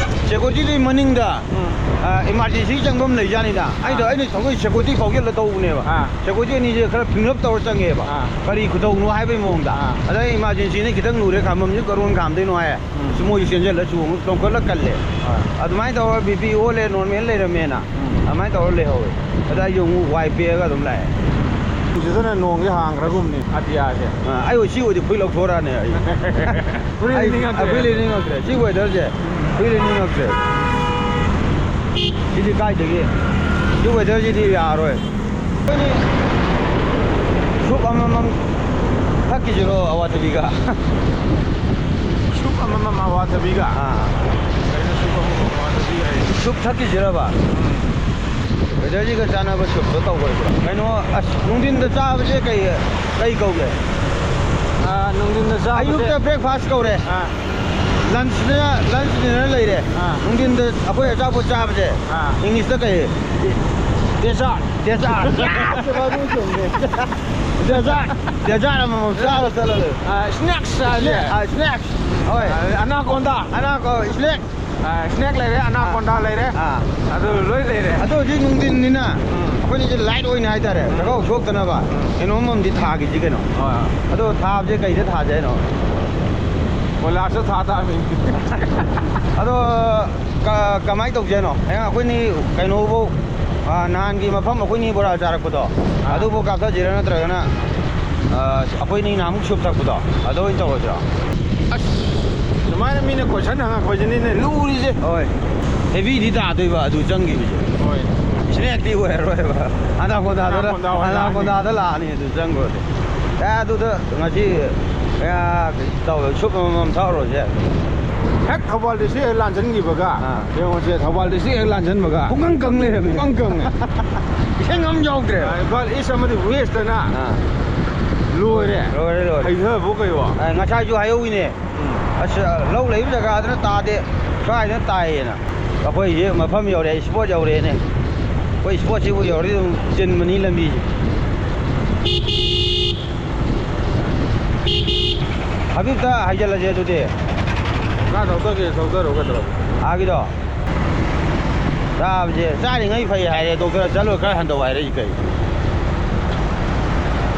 ꯁꯦꯀꯨꯔꯤꯇꯤꯗꯨꯒꯤ ꯃꯅꯤꯡꯗ, ꯎꯝ꯫ ꯑ, ꯏꯃꯥꯔꯖꯦꯟꯁꯤ ꯆꯪꯐꯝ ꯂꯩꯖꯥꯠꯅꯤꯗ꯫ ꯑꯩꯗꯣ, ꯑꯥ꯫ ꯑꯩꯅ ꯊꯧꯖꯜ ꯁꯦꯀꯨꯔꯤꯇꯤ ꯐꯥꯎꯖꯜꯂ ꯊꯧꯕꯅꯦꯕ꯫ ꯑꯥ꯫ ꯁꯦꯀꯨꯔꯤꯇꯤ ꯑꯅꯤꯁꯦ ꯈꯔ ꯐꯤꯡꯂꯞ ꯇꯧꯔ ꯆꯪꯉꯦꯕ꯫ ꯑꯥ꯫ ꯀꯔꯤ ꯈꯨꯗꯧꯅꯣ ꯍꯥꯏꯕꯒꯤ ꯃꯑꯣꯡꯗ꯫ ꯑꯥ꯫ ꯑꯗ ꯑꯩ ꯏꯃꯥꯔꯖꯦꯟꯁꯤꯅꯤ ꯈꯤꯇꯪ ꯂꯨꯔꯦ, ꯈꯥꯝꯕꯝꯁꯤ ꯀꯔꯣꯟ ꯈꯥꯝꯗꯣꯏꯅꯣ ꯍꯥꯏ꯫ ꯎꯝ꯫ ꯁꯨꯃꯣꯒꯤ ꯆꯦꯟꯁꯤꯜꯂ ꯆꯣꯡꯉ ꯇꯣꯡꯈꯠꯂ ꯀꯜꯂꯦ꯫ ꯍꯣꯏ꯫ ꯑꯗꯨꯃꯥꯏꯅ ꯇꯧꯔꯒ ꯕꯤ ꯄꯤ ꯑꯣꯜꯂꯦ, ꯅꯣꯔꯃꯦꯜ ꯂꯩꯔꯝꯃꯦꯅ꯫ ꯎꯝ꯫ ꯑꯗꯨꯃꯥꯏꯅ ꯇꯧꯔ ꯂꯩꯍꯧꯋꯦ꯫ ꯑꯗ ꯑꯩꯁꯨ ꯑꯃꯨꯛ ꯋꯥꯏ ꯄꯦꯛꯑꯒ ꯑꯗꯨꯝ ꯂꯥꯛꯑꯦ꯫ ꯁꯤꯗꯅ ꯅꯣꯡꯁꯦ ꯍꯥꯡꯈ꯭ꯔꯒꯨꯝꯅꯤ ꯑꯇꯤꯌꯥꯁꯦ꯫ ꯑꯥ, ꯑꯩ ꯁꯤ ꯑꯣꯏꯗꯤ ꯐꯨꯔꯤꯠ ꯂꯧꯊꯣꯔꯛꯑꯅꯤ ꯑꯩ꯫ ꯐꯨꯔꯤꯠ ꯑꯩ, ꯂꯤꯅꯤꯡꯉꯛꯇ꯭ꯔꯦ꯫ ꯑꯩ ꯐꯨꯔꯤꯠ ꯂꯤꯅꯤꯡꯉꯛꯇ꯭ꯔꯦ꯫ ꯁꯤ weatherꯁꯦ ꯐꯨꯔꯤꯠ ꯂꯤꯅꯤꯡꯉꯛꯇ꯭ꯔꯦ꯫ ꯁꯤꯗꯤ ꯀꯥꯏꯗꯒꯤ? ꯁꯤ weatherꯁꯤꯗꯤ ꯌꯥꯔꯣꯏ꯫ ꯑꯩꯈꯣꯏꯗꯤ soup ꯑꯃꯃꯝ ꯊꯛꯈꯤꯁꯤꯔꯣ ꯑꯋꯥꯊꯕꯤꯒ? Soup ꯑꯃꯃꯝ ꯑꯋꯥꯊꯕꯤꯒ? ꯑꯥ꯫ ꯀꯩꯅꯣ soup ꯑꯃꯃꯝ ꯑꯋꯥꯊꯕꯤ ꯍꯥꯏꯁꯦ? Soup ꯊꯛꯈꯤꯁꯤꯔꯕ? ꯎꯝ꯫ Weatherꯁꯤꯒ ꯆꯥꯟꯅꯕ soupꯇꯣ ꯇꯧꯈ꯭ꯔꯁꯤꯔꯣ? ꯀꯩꯅꯣ, ꯑꯁ, ꯅꯨꯡꯊꯤꯟꯗ ꯆꯥꯕꯁꯦ ꯀꯩ, ꯀꯩ ꯀꯧꯒꯦ? ꯑꯥ, ꯅꯨꯡꯊꯤꯟꯗ ꯆꯥꯕꯁꯦ ꯑꯌꯨꯛꯇ breakfast ꯀꯧꯔꯦ꯫ ꯑꯥ꯫ Lunchꯅ, lunch dinner ꯂꯩꯔꯦ꯫ ꯑꯥ꯫ ꯅꯨꯡꯊꯤꯟꯗ ꯑꯩꯈꯣꯏ ꯑꯆꯥꯄꯣꯠ ꯆꯥꯕꯁꯦ ꯑꯥ꯫ Englishꯇ ꯀꯩ? Dessert꯫ Dessert꯫ Dessert꯫ Dessert ꯑꯃꯃꯝ ꯆꯥꯔ ꯆꯠꯂ ꯂꯩꯔꯦ꯫ ꯑꯥ, snacks ꯍꯥꯏꯁꯦ꯫ Snack, ꯑꯥ, snacks꯫ ꯍꯣꯏ꯫ ꯑꯥ, anaconda꯫ Anaco-, snack꯫ ꯑꯥ, snack ꯂꯩꯔꯦ, anaconda ꯑꯥ꯫ ꯂꯩꯔꯦ꯫ ꯑꯥ꯫ ꯑꯗꯨ ꯂꯣꯏ ꯂꯩꯔꯦ꯫ ꯑꯗꯨ ꯍꯧꯖꯤꯛ ꯅꯨꯡꯊꯤꯟꯅꯤꯅ ꯎꯝ꯫ ꯑꯩꯈꯣꯏꯅꯤꯁꯦ light ꯑꯣꯏꯅ ꯍꯥꯏꯇꯥꯔꯦ, ꯎꯝ꯫ ꯆꯥꯛꯈꯥꯎ ꯁꯣꯛꯇꯅꯕ ꯎꯝ꯫ ꯀꯩꯅꯣꯝ ꯑꯃꯗꯤ ꯊꯥꯈꯤꯁꯤ ꯀꯩꯅꯣ꯫ ꯍꯣꯏ, ꯍꯣꯏ꯫ ꯑꯗꯣ ꯊꯥꯕꯁꯦ ꯀꯩꯗ ꯊꯥꯁꯦ ꯍꯥꯏꯅꯣ? ꯀꯣꯏꯂꯥꯁꯇ ꯊꯥ ꯇꯥꯕꯅꯤ꯫ ꯑꯗꯣ ꯀ-, ꯀꯃꯥꯏꯅ ꯇꯧꯁꯦ ꯍꯥꯏꯅꯣ? ꯍꯌꯦꯡ ꯑꯩꯈꯣꯏꯅꯤ ꯀꯩꯅꯣꯐꯧ, ꯑꯥ, ꯅꯍꯥꯟꯒꯤ ꯃꯐꯝ ꯑꯩꯈꯣꯏꯅꯤ ꯕꯣꯔꯥ ꯆꯥꯔꯛꯄꯗꯣ, ꯑꯥ꯫ ꯑꯗꯨꯕꯨ ꯀꯥꯞꯊꯁꯤꯔꯥ ꯅꯠꯇ꯭ꯔꯒꯅ, ꯑꯥ, ꯑꯩꯈꯣꯏꯅꯤ ꯅꯍꯥꯟꯃꯨꯛ soup ꯊꯛꯄꯗꯣ ꯑꯗꯨ ꯑꯣꯏꯅ ꯇꯧꯔꯁꯤꯔꯣ? ꯑꯁ, ꯁꯨꯃꯥꯏꯅ ꯃꯤꯅ question ꯍꯪꯉꯛꯄꯁꯤꯅꯤꯅꯦ ꯂꯨꯔꯤꯁꯦ꯫ ꯍꯣꯏ꯫ Heavyꯗꯤ ꯇꯥꯗꯣꯏꯕ ꯑꯗꯨ ꯆꯪꯈꯤꯕꯁꯦ꯫ ꯍꯣꯏ꯫ Snackꯇꯤ ꯑꯣꯏꯔꯔꯣꯏꯕ꯫ Anacondaꯗ, anaconda ꯑꯣꯏꯅ ꯂꯥꯛꯑꯅꯤ꯫ Anacondaꯗ ꯂꯥꯛꯑꯅꯤ ꯑꯗꯨ ꯆꯪꯈ꯭ꯔꯗꯤ꯫ ꯑꯦ, ꯑꯗꯨꯗ ꯉꯁꯤ, ꯑꯦ, ꯇꯧꯔ soup ꯑꯃꯃꯝ ꯊꯛꯑꯔꯣꯏꯁꯦ꯫ ꯍꯦꯛ ꯊꯧꯕꯥꯜ district ꯍꯦꯛ ꯂꯥꯟꯁꯤꯟꯈꯤꯕꯒ, ꯑꯥ꯫ ꯌꯦꯡꯉꯨꯁꯦ, ꯊꯧꯕꯥꯜ district ꯍꯦꯛ ꯂꯥꯟꯁꯤꯟꯕꯒ ꯄꯨꯡꯀꯪ ꯀꯪ ꯂꯩꯔꯝꯃꯦ꯫ ꯄꯨꯡꯀꯪ ꯀꯪꯉꯦ꯫ ꯏꯁꯤꯡ ꯑꯃ ꯌꯥꯎꯗ꯭ꯔꯦ꯫ ꯑꯥ, ꯏꯝꯐꯥꯜ East ꯑꯃꯗꯤ Westꯅ ꯑꯥ꯫ ꯂꯣꯏꯔꯦ꯫ ꯂꯣꯏꯔꯦ, ꯂꯣꯏꯔꯦ꯫ ꯍꯩꯊꯕꯨ ꯀꯩ ꯋꯥ? ꯑꯥ, ꯉꯁꯥꯏꯁꯨ ꯍꯥꯏꯍꯧꯋꯤꯅꯦ꯫ ꯎꯝ꯫ ꯑꯁ, ꯂꯧ ꯂꯩꯕ ꯖꯒꯥꯗꯅ ꯇꯥꯗꯦ, ꯁ꯭ꯋꯥꯏꯗꯅ ꯇꯥꯏꯌꯦꯅ꯫ ꯑꯩꯈꯣꯏꯁꯦ ꯃꯐꯝ ꯌꯧꯔꯦ, spot ꯌꯧꯔꯦꯅꯦ꯫ ꯑꯩꯈꯣꯏ spotꯁꯤꯕꯨ ꯌꯧꯔꯗꯤ ꯑꯗꯨꯝ ꯆꯤꯟꯕꯅꯤ ꯂꯝꯕꯤꯁꯦ꯫ ꯍꯕꯤꯕꯇ ꯍꯥꯏꯖꯤꯜꯂꯁꯦ ꯑꯗꯨꯗꯤ꯫ ꯉꯥ ꯊꯧꯗꯒꯦ, ꯊꯧꯗꯔꯣ ꯀꯩꯗꯧꯔꯒꯦ? ꯑꯥꯒꯤꯗꯣ꯫ ꯆꯥꯕꯁꯦ, ꯆꯥꯔꯤꯉꯩ ꯐꯩ ꯍꯥꯏꯔꯦ, doctor ꯆꯠꯂꯣ ꯈꯔ ꯍꯟꯊꯧ ꯍꯥꯏꯔꯛꯏ ꯀꯩ?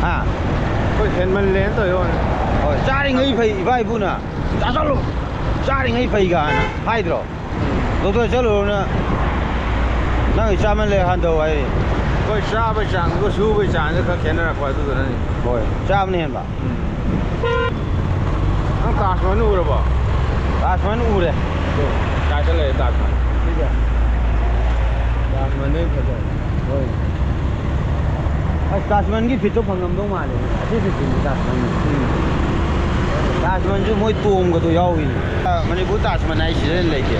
ꯍꯥ? ꯑꯩꯈꯣꯏ ꯍꯦꯟꯃꯜꯂꯦꯅ ꯇꯧꯔꯤꯕ ꯋꯥꯅꯤ꯫ ꯍꯣꯏ, ꯆꯥꯔꯤꯉꯩ ꯐꯩ, ꯏꯄꯥ ꯏꯄꯨꯅ꯫ ꯆꯥꯁꯜꯂꯨ! ꯆꯥꯔꯤꯉꯩ ꯐꯩ ꯀꯥꯏꯅ ꯍꯥꯏꯗ꯭ꯔꯣ? Doctor ꯆꯠꯂꯨꯔꯣꯅ ꯅꯪ ꯆꯥꯃꯜꯂꯦ ꯍꯟꯊꯧ ꯍꯥꯏꯔꯤ꯫ ꯑꯩꯈꯣꯏ ꯆꯥꯕꯩ ꯆꯥꯡꯗꯨꯒ ꯁꯨꯕꯩ ꯆꯥꯡꯗꯨ ꯈꯔ ꯈꯦꯠꯅꯔꯛꯄ ꯑꯗꯨꯗꯨꯅꯅꯤ꯫ ꯍꯣꯏ, ꯆꯥꯕꯅ ꯍꯦꯟꯕ꯫ ꯎꯝ꯫ ꯅꯪ ꯇꯥꯖ ꯃꯍꯜ ꯎꯔꯕꯣ? ꯇꯥꯖ ꯃꯍꯜ ꯎꯔꯦ꯫ ꯀꯥꯏꯗ ꯂꯩ ꯇꯥꯖ ꯃꯍꯜ? ꯁꯤꯗ꯫ ꯇꯥꯖ ꯃꯍꯜꯗꯩ ꯐꯖꯕ꯫ ꯍꯣꯏ꯫ ꯑꯁ, ꯇꯥꯖ ꯃꯍꯜꯒꯤ ꯐꯤꯠꯇꯣ ꯐꯪꯉꯝꯗꯧ ꯃꯥꯜꯂꯦ꯫ ꯑꯁꯤ ꯐꯤꯠꯇꯨꯅꯤ ꯇꯥꯖ ꯃꯍꯜꯒꯤ꯫ ꯎꯝ꯫ ꯇꯥꯖ ꯃꯍꯜꯁꯨ ꯃꯣꯏ ꯇꯣꯡꯕꯗꯣ ꯌꯥꯎꯏꯅꯦ꯫ ꯑ, ꯃꯅꯤꯄꯨꯔ ꯇꯥꯖ ꯃꯍꯜ ꯍꯥꯏꯁꯤꯗ ꯂꯩꯇꯦ꯫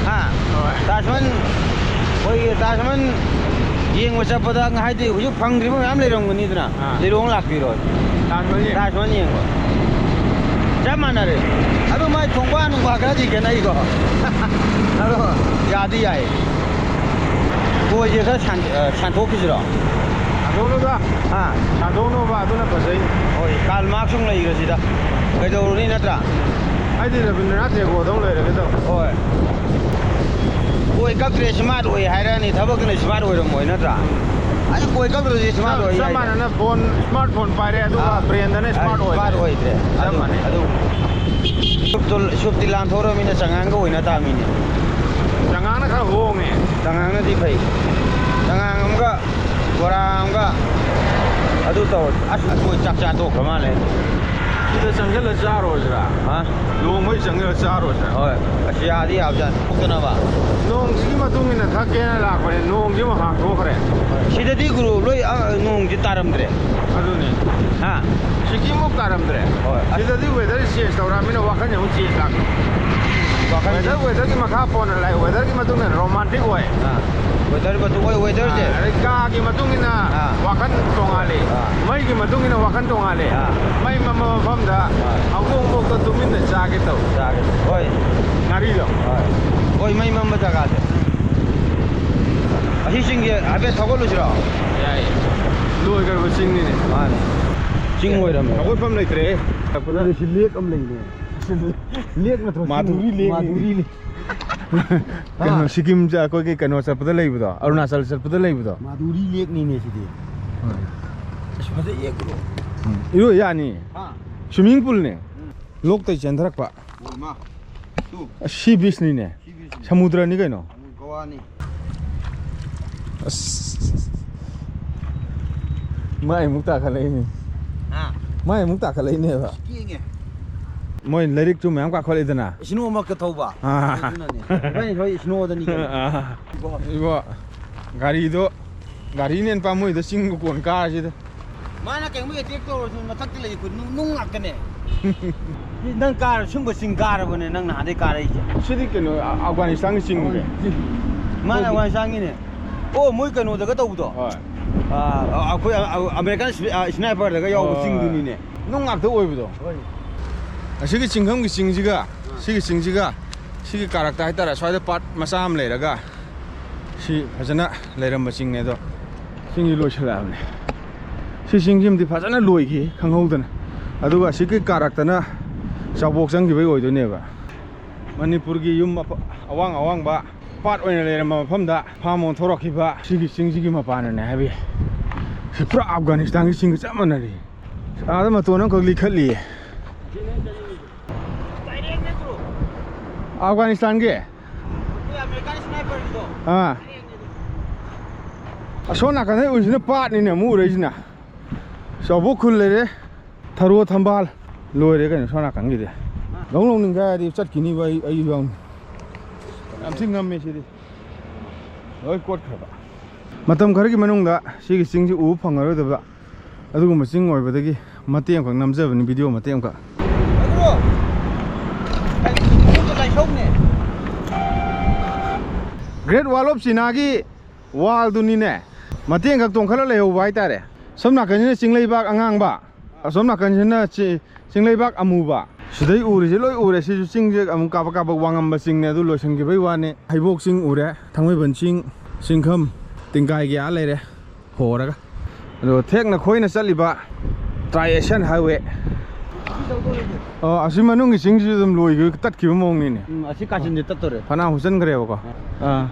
ꯍꯥ? ꯍꯣꯏ꯫ ꯇꯥꯖ ꯃꯍꯜ, ꯑꯩꯈꯣꯏꯒꯤ ꯇꯥꯖ ꯃꯍꯜ ꯌꯦꯡꯕ ꯆꯠꯄꯗ ꯍꯥꯏꯗꯤ ꯍꯧꯖꯤꯛ ꯐꯪꯗ꯭ꯔꯤꯕ ꯃꯌꯥꯝ ꯂꯩꯔꯝꯒꯅꯤꯗꯅ꯫ ꯑꯥ꯫ ꯂꯤꯂꯣꯡ ꯂꯥꯛꯄꯤꯔꯣ꯫ ꯇꯥꯖ ꯃꯍꯜ ꯌꯦꯡ- ꯇꯥꯖ ꯃꯍꯜ ꯌꯦꯡꯕ꯫ ꯆꯞ ꯃꯥꯟꯅꯔꯦ꯫ ꯑꯗꯨ ꯃꯥꯏ ꯊꯣꯡꯕ ꯅꯨꯡꯕ ꯈꯔꯗꯤ ꯈꯦꯠꯅꯩꯀꯣ꯫ ꯑꯗꯣ ꯌꯥꯗꯤ ꯌꯥꯏ꯫ ꯀꯣꯏꯁꯦ ꯈꯔ ꯁꯥꯟ-, ꯑ, ꯁꯥꯟꯊꯣꯛꯈꯤꯁꯤꯔꯣ? ꯁꯥꯟꯊꯣꯛꯅꯨꯗ꯫ ꯑꯥ꯫ ꯁꯥꯟꯊꯣꯛꯅꯨꯕ, ꯑꯗꯨꯅ ꯐꯖꯩ꯫ ꯍꯣꯏ, ꯀꯥꯔꯜ ꯃꯥꯔꯛꯁ ꯑꯃꯨꯛ ꯂꯩꯈ꯭ꯔꯁꯤꯗ꯫ ꯀꯩꯗꯧꯔꯨꯅꯤ ꯅꯠꯇ꯭ꯔꯥ? ꯑꯩꯗꯤ ꯔꯕꯤꯟꯗ꯭ꯔꯅꯥꯊ ꯇꯦꯒꯣꯔꯗꯧ ꯂꯩꯔꯒꯦ ꯇꯧ꯫ ꯍꯣꯏ꯫ ꯀꯣꯏ ꯀꯛꯇ꯭ꯔꯦ, ꯁ꯭ꯃꯥꯔꯠ ꯑꯣꯏ ꯍꯥꯏꯔꯛꯑꯅꯤ, ꯊꯕꯛꯇꯨꯅ ꯁ꯭ꯃꯥꯔꯠ ꯑꯣꯏꯔꯝꯃꯣꯏ ꯅꯠꯇ꯭ꯔꯥ? ꯑꯩ ꯀꯣꯏ ꯀꯛꯇ꯭ꯔꯗꯤ ꯁ꯭ꯃꯥꯔꯠ ꯆꯞ ꯑꯣꯏ ꯆꯞ ꯌꯥꯏꯗ꯫ ꯃꯥꯟꯅꯅ ꯐꯣꯟ, ꯁ꯭ꯃꯥꯔꯠ ꯐꯣꯟ ꯄꯥꯏꯔꯦ, ꯑꯗꯨꯒ ꯑꯥ, ꯕ꯭ꯔꯦꯟꯗꯅ ꯑꯩ ꯁ꯭ꯃꯥꯔꯠ ꯑꯣꯏꯗ꯭ꯔꯦ꯫ ꯁ꯭ꯃꯥꯔꯠ ꯑꯣꯏꯗ꯭ꯔꯦ꯫ ꯆꯞ ꯑꯗꯨ, ꯃꯥꯟꯅꯩ꯫ ꯑꯗꯨ꯫ ꯁꯨꯞꯇꯨ, ꯁꯨꯞꯇꯤ ꯂꯥꯟꯊꯣꯛꯔꯃꯤꯅ ꯆꯉꯥꯡꯒ ꯑꯣꯏꯅ ꯇꯥꯃꯤꯅꯦ꯫ ꯆꯉꯥꯡꯅ ꯈꯔ ꯍꯣꯡꯉꯦ꯫ ꯆꯉꯥꯡꯅꯗꯤ ꯐꯩ꯫ ꯆꯉꯥꯡ ꯑꯃꯒ ꯕꯣꯔꯥ ꯑꯃꯒ ꯑꯗꯨ ꯇꯧꯔꯁꯤ꯫ ꯑꯁ, ꯑꯩꯈꯣꯏ ꯆꯥꯛ ꯆꯥ ꯇꯣꯛꯈ꯭ꯔ ꯃꯥꯜꯂꯦ꯫ ꯁꯤꯗ ꯆꯪꯁꯤꯜꯂ ꯆꯥꯔꯨꯔꯁꯤꯔꯥ? ꯍꯥ? ꯂꯨꯍꯣꯡꯕꯩ ꯆꯪꯁꯤꯜꯂ ꯆꯥꯔꯨꯔꯁꯤꯔꯥ? ꯍꯣꯏ꯫ ꯑꯁ, ꯌꯥꯗꯤ ꯌꯥꯕꯖꯥꯠꯅꯤ꯫ ꯊꯣꯛꯇꯅꯕ꯫ ꯅꯣꯡꯁꯤꯒꯤ ꯃꯇꯨꯡ ꯏꯟꯅ ꯊꯛꯀꯦꯅ ꯂꯥꯛꯄꯅꯦ, ꯅꯣꯡꯁꯤ ꯑꯃꯨꯛ ꯍꯥꯡꯗꯣꯛꯈ꯭ꯔꯦ꯫ ꯁꯤꯗꯗꯤ ꯒꯨꯔꯨ ꯂꯣꯏ, ꯑ, ꯅꯣꯡꯁꯤ ꯇꯥꯔꯝꯗ꯭ꯔꯦ꯫ ꯑꯗꯨꯅꯤ꯫ ꯍꯥ? ꯁꯤꯀꯤꯃꯨꯛ ꯇꯥꯔꯝꯗ꯭ꯔꯦ꯫ ꯍꯣꯏ꯫ ꯁꯤꯗꯗꯤ ꯋꯦꯗꯔ ꯆꯦꯟꯖ ꯇꯧꯔꯛꯑꯃꯤꯅ ꯋꯥꯈꯜꯁꯦ ꯑꯃꯨꯛ ꯆꯦꯟꯖ ꯂꯥꯛꯄ꯫ ꯋꯥꯈꯜ ꯋꯦꯗꯔ, ꯋꯦꯗꯔꯒꯤ ꯃꯈꯥ ꯄꯣꯟꯅ ꯂꯥꯛꯑꯦ꯫ ꯋꯦꯗꯔꯒꯤ ꯃꯇꯨꯡ ꯏꯟꯅ ꯔꯣꯃꯥꯟꯇꯤꯛ ꯑꯣꯏ꯫ ꯑꯥ꯫ ꯋꯦꯗꯔ ꯃꯇꯨꯡ ꯑꯣꯏ, ꯋꯦꯗꯔꯁꯦ꯫ ꯑꯥ, ꯑꯗꯩ ꯀꯥꯒꯤ ꯃꯇꯨꯡ ꯏꯟꯅ ꯑꯥ꯫ ꯋꯥꯈꯜ ꯇꯣꯡꯉꯥꯜꯂꯤ꯫ ꯑꯥ꯫ ꯃꯩꯒꯤ ꯃꯇꯨꯡ ꯏꯟꯅ ꯋꯥꯈꯜ ꯇꯣꯡꯉꯥꯜꯂꯤ꯫ ꯑꯥ꯫ ꯃꯩ ꯃꯝꯕ ꯃꯐꯝꯗ ꯑꯥ꯫ ꯍꯧꯗꯣꯡꯕꯣꯛꯇ ꯇꯨꯃꯤꯟꯅ ꯆꯥꯒꯦ ꯇꯧ꯫ ꯆꯥꯒꯦ꯫ ꯍꯣꯏ꯫ ꯉꯥꯔꯤꯗꯣ꯫ ꯍꯣꯏ꯫ ꯍꯣꯏ, ꯃꯩ ꯃꯝꯕ ꯖꯒꯥꯁꯦ꯫ ꯑꯁꯤ ꯆꯤꯡꯁꯦ ꯍꯥꯏꯐꯦꯠ ꯊꯧꯒꯠꯂꯨꯁꯤꯔꯣ? ꯌꯥꯏꯌꯦ꯫ ꯂꯣꯏꯈ꯭ꯔꯕ ꯆꯤꯡꯅꯤꯅꯦ꯫ ꯃꯥꯅꯦ꯫ ꯆꯤꯡ ꯑꯣꯏꯔꯝꯃꯦ꯫ ꯊꯧꯒꯠꯐꯝ ꯂꯩꯇ꯭ꯔꯦ꯫ ꯑꯗꯨꯗ ꯁꯤ ꯂꯦꯛ ꯑꯃ ꯂꯩꯅꯦ꯫ ꯂꯦꯛ ꯅꯠꯇ꯭ꯔꯣ? ꯃꯥꯙꯨꯔꯤ ꯂꯦꯛꯅꯤ꯫ ꯃꯥꯙꯨꯔꯤ ꯂꯦꯛ꯫ ꯀꯩꯅꯣ, ꯍꯥ? ꯁꯤꯀꯤꯝ ꯆ-, ꯑꯩꯈꯣꯏꯒꯤ ꯀꯩꯅꯣ ꯆꯠꯄꯗ ꯂꯩꯕꯗꯣ, ꯑꯔꯨꯅꯥꯆꯜ ꯆꯠꯄꯗ ꯂꯩꯕꯗꯣ꯫ ꯃꯥꯙꯨꯔꯤ ꯂꯦꯛꯅꯤꯅꯦ ꯁꯤꯗꯤ꯫ ꯍꯣꯏ꯫ ꯑꯁ, ꯐꯖꯩꯌꯦ, ꯕ꯭ꯔꯣ꯫ ꯎꯝ꯫ ꯏꯔꯣꯏ ꯌꯥꯅꯤ꯫ ꯍꯥ? ꯁ꯭ꯋꯤꯃꯤꯡ ꯄꯨꯜꯅꯦ꯫ ꯎꯝ꯫ ꯂꯣꯛꯇꯩ ꯆꯦꯟꯊꯔꯛꯄ꯫ ꯑꯣ, ꯏꯃꯥ꯫ ꯇꯨ꯫ ꯑꯁ, ꯁꯤ ꯕꯤꯆꯅꯤꯅꯦ꯫ ꯁꯤ ꯕꯤꯆꯅꯤ꯫ ꯁꯃꯨꯗ꯭ꯔꯅꯤ ꯀꯩꯅꯣ꯫ ꯒꯣꯋꯥꯅꯤ꯫ ꯑꯁ, ꯃꯥꯏ ꯑꯃꯨꯛ ꯇꯥꯈꯠꯂꯛꯏꯅꯦ꯫ ꯍꯥ? ꯃꯥꯏ ꯑꯃꯨꯛ ꯇꯥꯈꯠꯂꯛꯏꯅꯦꯕ꯫ ꯌꯦꯡꯉꯦ꯫ ꯃꯣꯏ ꯂꯥꯏꯔꯤꯛꯁꯨ ꯃꯌꯥꯝ ꯀꯥꯈꯠꯂꯛꯏꯗꯅ꯫ ꯏꯁꯅꯣꯃꯛꯀ ꯊꯧꯕ꯫ ꯑꯥ꯫ ꯑꯗꯨꯅꯅꯦ꯫ ꯏꯕꯥꯅꯤ ꯊꯧꯔꯤ ꯏꯁꯅꯣꯗꯅꯤ ꯀꯩꯅꯣ꯫ ꯑꯥ꯫ ꯏꯕꯣ, ꯒꯥꯔꯤꯗꯣ, ꯒꯥꯔꯤꯅꯦꯅ ꯄꯥꯝꯃꯨꯏꯗ ꯆꯤꯡꯒ ꯀꯣꯟ ꯀꯥꯁꯤꯗ꯫ ꯃꯥꯅ ꯀꯩꯒꯨꯝꯕ ꯑꯦꯇꯦꯛ ꯇꯧꯔꯁꯨ ꯃꯊꯛꯇ ꯂꯩ ꯑꯩꯈꯣꯏ ꯅꯨꯡ, ꯅꯨꯡ ꯉꯥꯛꯇꯅꯦ꯫ ꯅꯪ ꯀꯥꯔ ꯁꯨꯝꯕ ꯆꯤꯡ ꯀꯥꯔꯕꯅꯦ ꯅꯪ ꯅꯍꯥꯟꯗꯩ ꯀꯥꯔꯛꯏꯁꯦ꯫ ꯁꯤꯗꯤ ꯀꯩꯅꯣ, ꯑ-, ꯑꯐꯒꯥꯅꯤꯁꯇꯥꯟꯒꯤ ꯆꯤꯡꯅꯦ꯫ ꯃꯥꯅ ꯑꯐꯒꯥꯅꯤꯁꯇꯥꯟꯒꯤꯅꯦ꯫ ꯑꯣ, ꯃꯣꯏ ꯀꯩꯅꯣꯗꯒ ꯇꯧꯕꯗꯣ꯫ ꯍꯣꯏ꯫ ꯑ, ꯑꯩꯈꯣꯏ ꯑ-, ꯑ-, ꯑꯃꯦꯔꯤꯀꯥꯟ ꯁꯤ-, ꯑ, ꯁ꯭ꯅꯥꯏꯄꯔꯗꯒ ꯌꯥꯎꯕ ꯍꯣꯏ꯫ ꯆꯤꯡꯗꯨꯅꯤꯅꯦ꯫ ꯅꯨꯡ ꯉꯥꯛꯇ ꯑꯣꯏꯕꯗꯣ꯫ ꯍꯣꯏ꯫ ꯑꯁꯤꯒꯤ ꯆꯤꯡꯈꯝꯒꯤ ꯆꯤꯡꯁꯤꯒ, ꯁꯤꯒꯤ ꯆꯤꯡꯁꯤꯒ, ꯁꯤꯒꯤ ꯀꯥꯔꯛꯇ ꯍꯥꯏꯇꯥꯔꯦ, ꯁ꯭ꯋꯥꯏꯗ ꯄꯥꯠ ꯃꯆꯥ ꯑꯃ ꯂꯩꯔꯒ, ꯁꯤ ꯐꯖꯅ ꯂꯩꯔꯝꯕ ꯆꯤꯡꯅꯦ ꯑꯗꯣ, ꯆꯤꯡꯁꯤ ꯂꯣꯏꯁꯤꯜꯂꯛꯑꯕꯅꯦ꯫ ꯁꯤ ꯆꯤꯡꯁꯤꯃꯗꯤ ꯐꯖꯅ ꯂꯣꯏꯈꯤ ꯈꯪꯍꯧꯗꯅ꯫ ꯑꯗꯨꯒ ꯑꯁꯤꯒꯤ ꯀꯥꯔꯛꯇꯅ ꯆꯥꯎꯕꯣꯛ ꯆꯪꯈꯤꯕꯩ ꯑꯣꯏꯗꯣꯏꯅꯦꯕ꯫ ꯃꯅꯤꯄꯨꯔꯒꯤ ꯌꯨꯝ ꯑꯄ-, ꯑꯋꯥꯡ ꯑꯋꯥꯡꯕ ꯄꯥꯠ ꯑꯣꯏꯅ ꯂꯩꯔꯝꯕ ꯃꯐꯝꯗ ꯐꯥꯝ ꯑꯣꯟꯊꯣꯔꯛꯈꯤꯕ ꯁꯤꯒꯤ ꯆꯤꯡꯁꯤꯒꯤ ꯃꯄꯥꯟꯅꯅꯦ ꯍꯥꯏꯕꯤ꯫ ꯁꯤ ꯄꯨꯔꯥ ꯑꯐꯒꯥꯅꯤꯁꯇꯥꯟꯒꯤ ꯆꯤꯡꯒ ꯆꯞ ꯃꯥꯟꯅꯔꯤ꯫ ꯑꯥꯗ ꯃꯇꯣꯟ ꯑꯃꯈꯛ ꯂꯤꯈꯠꯂꯤꯌꯦ꯫ ꯑꯐꯒꯥꯅꯤꯁꯇꯥꯟꯒꯤ? ꯑꯥ꯫ ꯑꯁꯣꯝ ꯅꯥꯀꯟꯗ ꯎꯔꯤꯁꯤꯅ ꯄꯥꯠꯅꯤꯅꯦ ꯑꯃꯨꯛ ꯎꯔꯛꯏꯁꯤꯅ꯫ ꯆꯥꯎꯕꯣꯛ ꯈꯨꯜ ꯂꯩꯔꯦ꯫ ꯊꯔꯣ ꯊꯝꯕꯥꯜ ꯂꯣꯏꯔꯦ ꯀꯩꯅꯣ ꯁꯣꯝ ꯅꯥꯀꯟꯒꯤꯗꯤ꯫ ꯂꯧ ꯂꯧꯅꯤꯡꯒꯥꯏꯗꯤ ꯆꯠꯈꯤꯅꯤꯕ ꯑꯩ, ꯑꯩ ꯌꯥꯎꯅ꯫ ꯌꯥꯝ ꯊꯤ ꯉꯝꯃꯦ ꯁꯤꯗꯤ꯫ ꯂꯣꯏ ꯀꯣꯠꯈ꯭ꯔꯕ꯫ ꯃꯇꯝ ꯈꯔꯒꯤ ꯃꯅꯨꯡꯗ ꯁꯤꯒꯤ ꯆꯤꯡꯁꯤ ꯎꯕ ꯐꯪꯉꯔꯣꯏꯗꯕ ꯑꯗꯨꯒꯨꯝꯕ ꯆꯤꯡ ꯑꯣꯏꯕꯗꯒꯤ ꯃꯇꯦꯛ ꯑꯃꯈꯛ ꯅꯝꯖꯕꯅꯤ, ꯚꯤꯗꯤꯑꯣ ꯃꯇꯦꯛ ꯑꯃꯈꯛ꯫ Great Wall of Chinaꯒꯤ wallꯗꯨꯅꯤꯅꯦ꯫ ꯃꯇꯦꯛ ꯑꯃꯈꯛ ꯇꯣꯡꯈꯠꯂ ꯂꯩꯍꯧꯕ ꯍꯥꯏꯇꯥꯔꯦ꯫ ꯁꯣꯝ ꯅꯥꯀꯟꯁꯤꯅ ꯆꯤꯡꯂꯩꯕꯥꯛ ꯑꯉꯥꯡꯕ, ꯑꯁꯣꯝ ꯅꯥꯀꯟꯁꯤꯅ ꯆꯤ-, ꯆꯤꯡꯂꯩꯕꯥꯛ ꯑꯃꯨꯕ꯫ ꯁꯤꯗꯩ ꯎꯔꯤꯁꯦ ꯂꯣꯏ ꯎꯔꯦ꯫ ꯁꯤꯁꯨ ꯆꯤꯡꯁꯦ ꯑꯃꯨꯛ ꯀꯥꯕꯛ ꯀꯥꯕꯛ ꯋꯥꯡꯉꯝꯕ ꯆꯤꯡꯅꯦ, ꯑꯗꯨ ꯂꯣꯏꯁꯤꯟꯈꯤꯕꯩ ꯋꯥꯅꯤ꯫ ꯍꯩꯕꯣꯛ ꯆꯤꯡ ꯎꯔꯦ, ꯊꯥꯡꯃꯩꯕꯟ ꯆꯤꯡ, ꯆꯤꯡꯈꯝ, ꯇꯤꯡꯒꯥꯏꯒꯤ ꯑꯥ ꯂꯩꯔꯦ ꯍꯣꯔꯒ꯫ ꯑꯗꯣ ꯊꯦꯛꯅ ꯈꯣꯏꯅ ꯆꯠꯂꯤꯕ Tri Asian Highway꯫ ꯑꯣ, ꯑꯁꯤ ꯃꯅꯨꯡꯒꯤ ꯆꯤꯡꯁꯤꯁꯨ ꯑꯗꯨꯝ ꯂꯣꯏꯈꯤꯕ, ꯇꯠꯈꯤꯕ ꯃꯑꯣꯡꯅꯤꯅꯦ꯫ ꯎꯝ, ꯑꯁꯤ ꯀꯥꯆꯤꯟꯁꯦ ꯇꯠꯇꯣꯔꯦ꯫ ꯐꯅꯥ ꯍꯨꯠꯆꯟꯈ꯭ꯔꯦꯕꯀꯣ꯫ ꯑꯥ꯫